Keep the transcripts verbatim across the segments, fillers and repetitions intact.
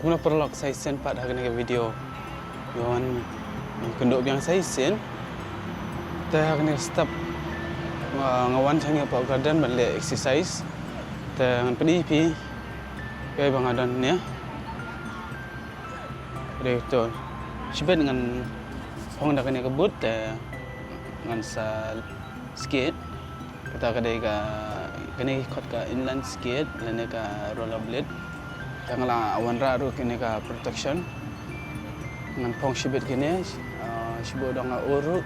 Kumno paralok, sa shisien pat ha kane ka video. Ïa wan kynduh biang sa shisien. Te ha kane ka step nga, nga wan sha ngi hapoh garden ban leh exercise. Te ngan pyni ïa phi kaei ba nga don ne. Dei to. Shibit ngan phong da kane ka boot te ngan sa skate. Kata ka dei ka, kane khot ka inline skate lane ka roller blade. Te nga la wanrah ruh kane ka protection. Ngan phong shibit kine, ah, shibit dang nga ur ruh.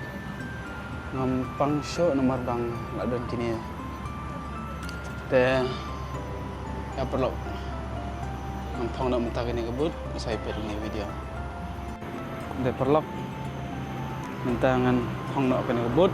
Ngam pang shuh namar ba nga la don kine. Te ïa paralok, ngan phong noh mynta kane ka boot, sa ïa peit ïa kane ka video. Te paralok, mynta ngan phong noh kane ka boot.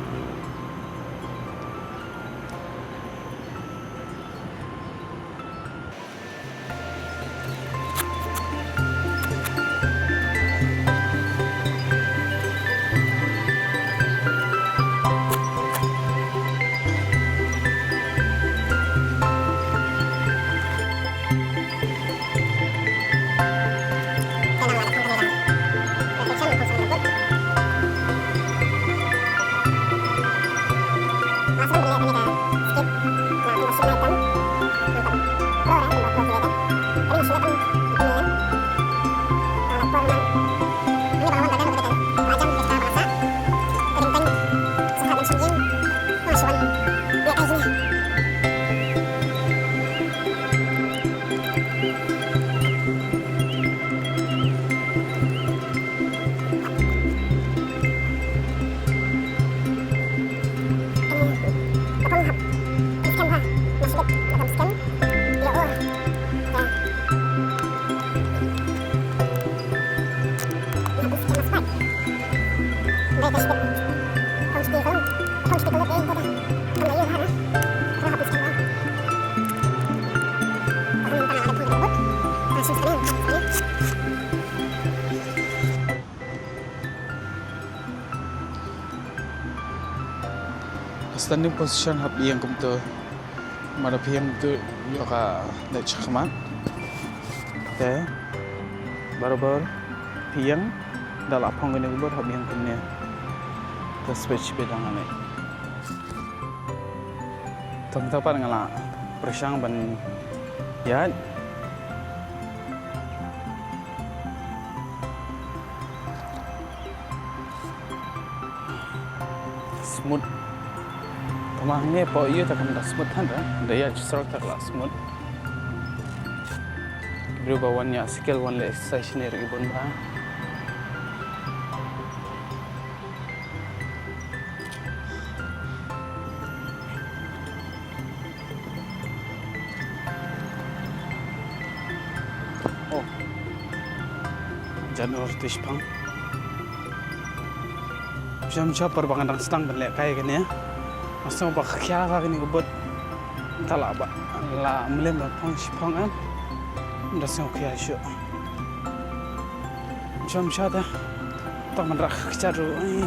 Standing position hap ïeng kumto. Mano phi ïeng kumto ïoh ka leit shakhmat. Te barobar phi ïeng da la phong kane ka boot hap ïeng kumne. Te speed speed dang ane. Tang ta pat nga la pyrshang ban ïaid. Smooth. Tama hangne hapoh ïew te kam da smooth than ra. Da ïaid surok te ka la smooth. Briew ba wan ïa cycle wan leh exercise ne ruh ki bun bha. Oh. Jan ur te shipang. Sham sham par ba nga dang sdang ban leh kai kane. Nga sngew ba khia ka kane ka boot. Te la ba la mlien ba phong shipang em. Nga dang sngew khia shuh. Sham sham te. Tang ban rak khia ruh. Ai.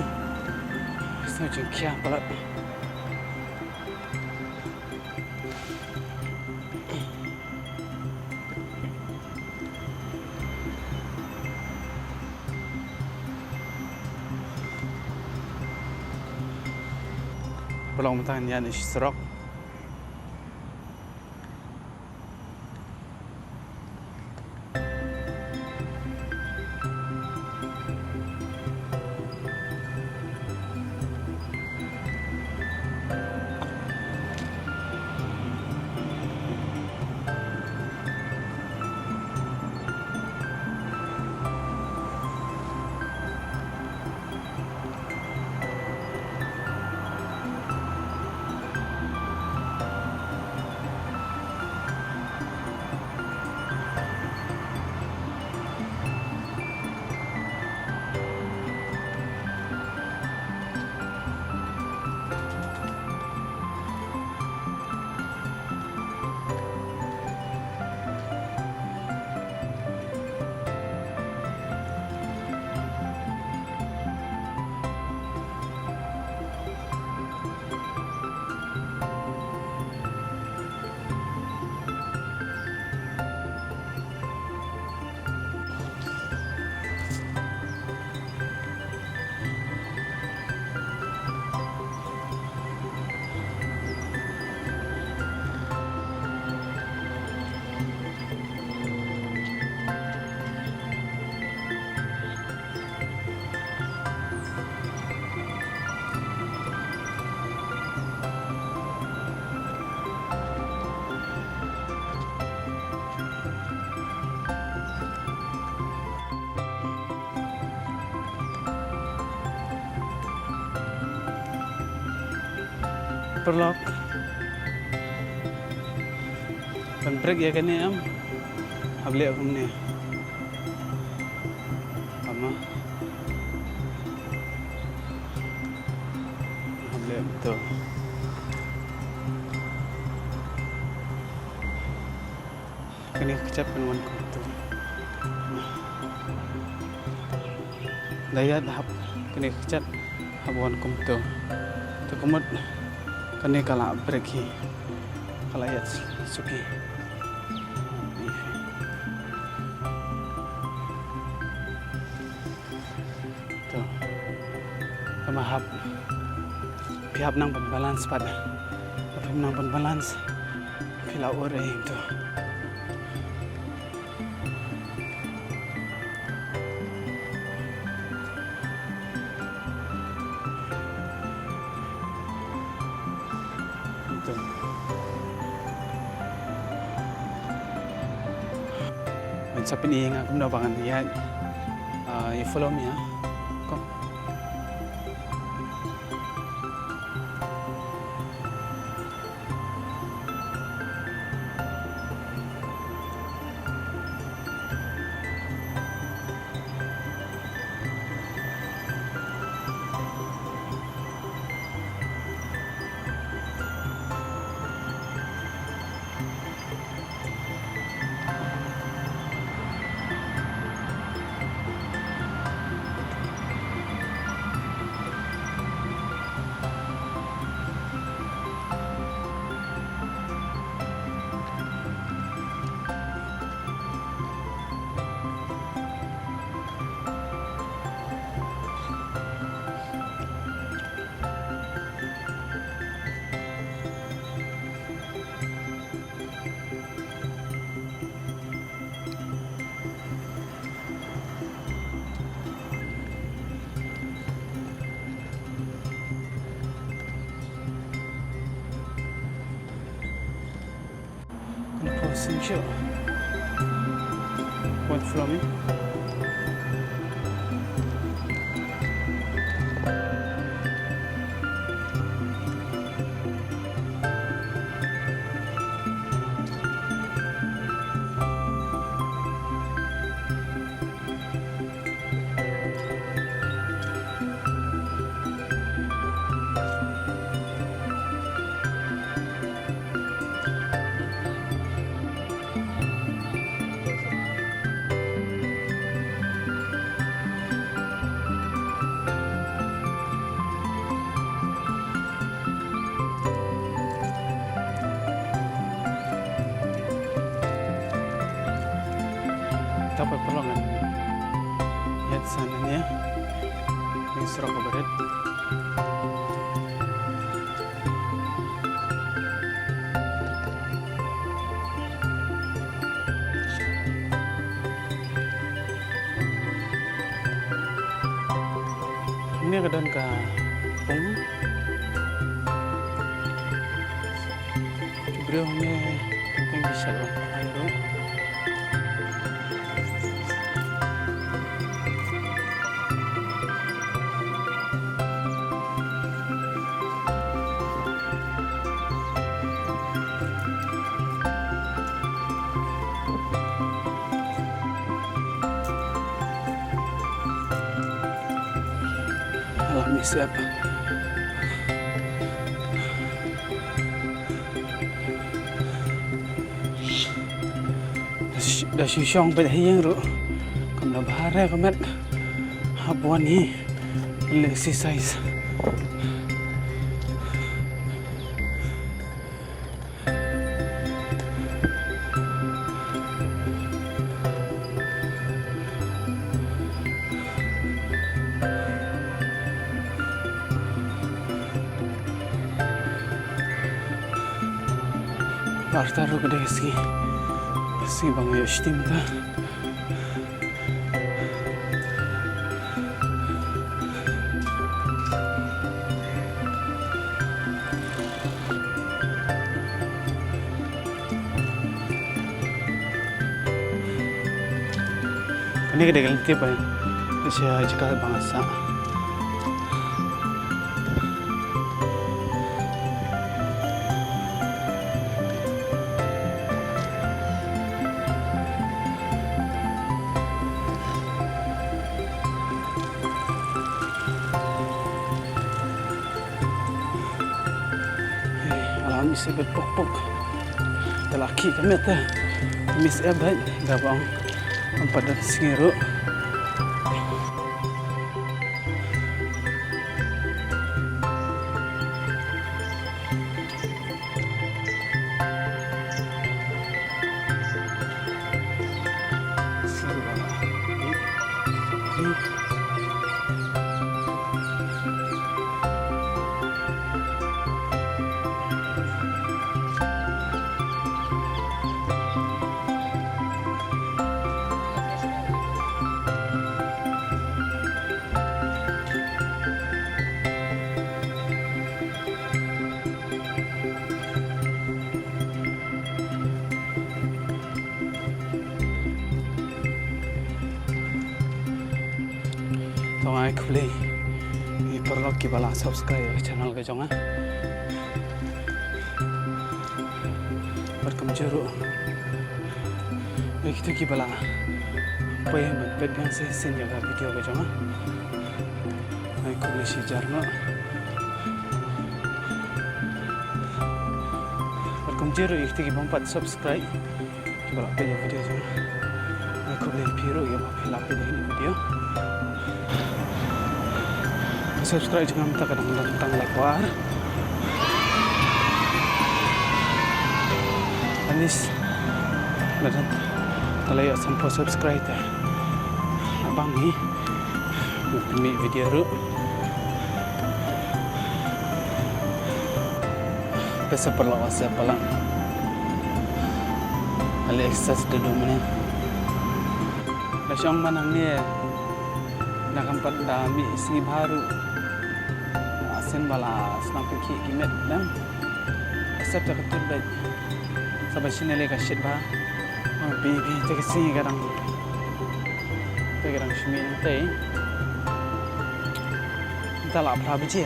Sngew jingkhia palat. Paralok, mynta ngan ïaid na shi surok. Paralok. Ban brake ïa kane em. Hap leh kumne. Ama. Hap leh to. Kane ka kjat kan wan kumto. Da ïaid hap kane ka kjat hap wan kumto. Te ka mut kane ka la brake hi. Ka la ïaid suki. To. Tama hap. Phi hap nang ban balance pat. Phi hap nang ban balance. Phi la ur ei to. Ito. Ban sa pyni ïa nga kumno ba ngan ïaid. Ah, you follow me, ah. Come. Kan crossing shuh. Wait for me. Tapoh paralok ngan ïaid sa nangne. Ïa surok kaba rit. Hangne ka don ka pung. Ki briew hangne teng teng ki shait wan phah hai ruh. Alam ni siap. Da shu shong bad ha ïing ruh kam da bha re ka met. Hap wan hi leh exercise. Arta ruh ka dei ka sngi, ka sngi ba nga ïoh shim ta. Kane ka dei ka lynti ba sha jaka ba nga sah. Sibit puk puk. Te la khih ka met te. Miss F bad da bang. Em pat don sngi ruh. To nga ai khublei ïa ki paralok kiba la subscribe ïa ka channel ka jong nga. Bad kumjuh ruh ïa kito kiba la poi ban peit biang sa shisien ïa ka video ka jong nga. Ai khublei shihajar noh. Bad kumjuh ruh ïa kito kibym pat subscribe, kiba la peit ïa video jong nga. Ai khublei ïa phi ruh ïa ba phi la peit ïa kine ki video. Subscribe jong nga mynta ka dang don tang laiphew ar. At least la don tang laiphew sanphew subscribe te. Nabang hi. Ngan pynmih video ruh. Peit sa paralok, sa paralok. Ale exercise da dum ne. La shong man hangne. Da kam pat da mih sngi bha ruh. Shisien ba la sdang pynkhih ki met dang. Except ka tut bad. Sa ba shine le ka shit bha. Phi, phi, te ka sngi ka dang, te ka dang shim nangtei. Te la phra baje.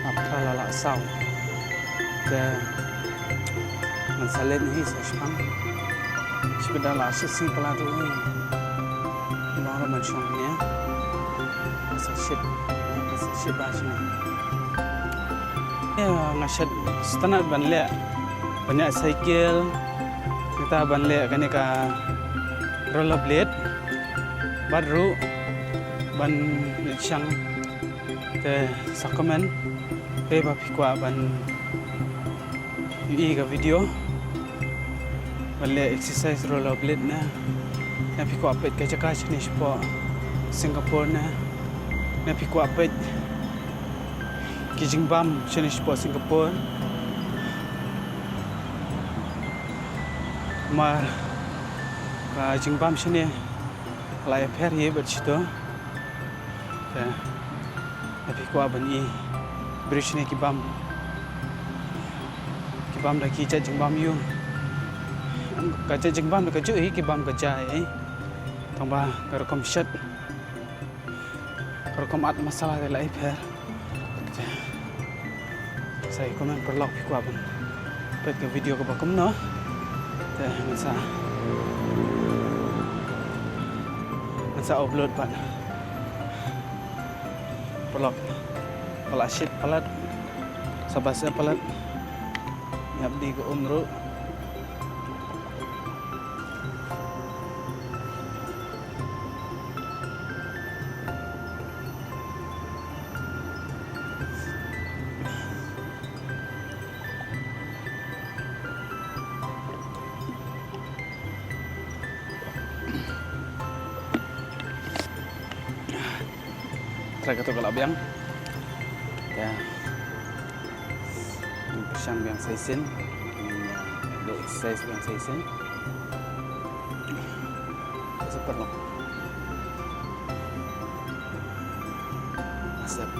La phra la la saw. Te ngan sa leit hi sa shipang. Shi ba da la shi sngi palat ruh hi. Long ruh ban shong ne. Sa shit, sa shit ba shine. Ïa, nga shait sngewtynnat ban leh, ban ïaid cycle, nangta ban leh kane ka roller blade, bad ruh ban leit shang. Te sa comment te ba phi kwah ban ïohi ka video ban leh exercise roller blade ne. Ne phi kwah peit ka jaka shane shapoh Singapore ne. Ne phi kwah peit ki jingbam shane shapoh Singapore. Namar ka jingbam shane la ïapher hi bad shito. Te, te phi kwah ban i briew shane ki bam, ki bam da ki jait jingbam ïung. Ka jait jingbam da kajuh hi, ki bam ka jai. Tang ba ka rukom shet, ka rukom at masala te la ïapher. Te sa ïa comment paralok phi kwah ban peit ka video kaba kumno. Te ngan sa, ngan sa upload pat. Paralok, ba la shit palat, sa ba shit palat. Ïap dei ka um ruh. Trai kato ka la biang. Te pyrshang biang sa shisien. Dei exercise biang sa shisien. Super loh. Asap.